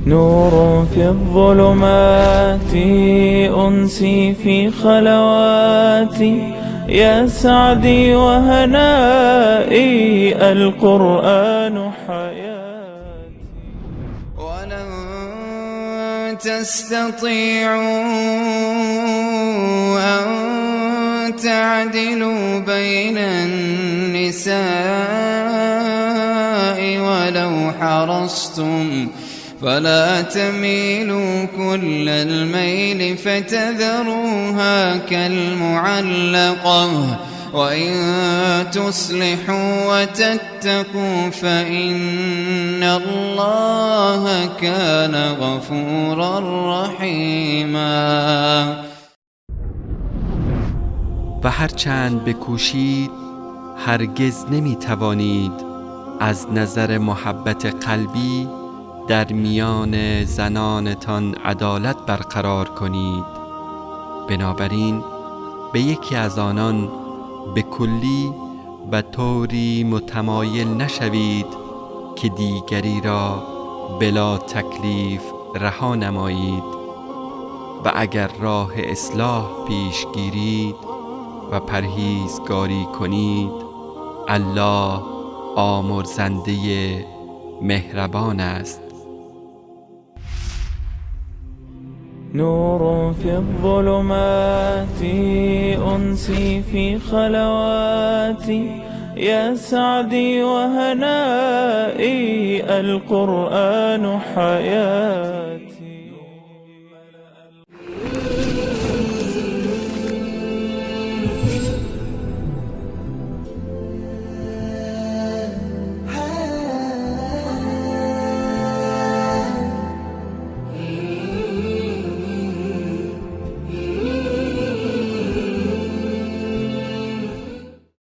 نور في الظلمات، أنسي في خلواتي، يا سعدي وهنائي، القرآن حياتي. ولن تستطيعوا أن تعدلوا بين النساء ولو حرصتم، فلا تميلوا كل الميل فتذروها كالمعلقة، وإن تصلحوا وتتقوا فإن الله كان غفورا رحيما. و هر چند بکوشید هرگز نمی توانید از نظر محبت قلبی در میان زنانتان عدالت برقرار کنید. بنابراین به یکی از آنان به کلی و طوری متمایل نشوید که دیگری را بلا تکلیف رها نمایید، و اگر راه اصلاح پیش گیرید و پرهیزگاری کنید، الله آمرزنده مهربان است. نور في الظلمات، أنسي في خلواتي، يا سعدي وهنائي، القرآن حياتي.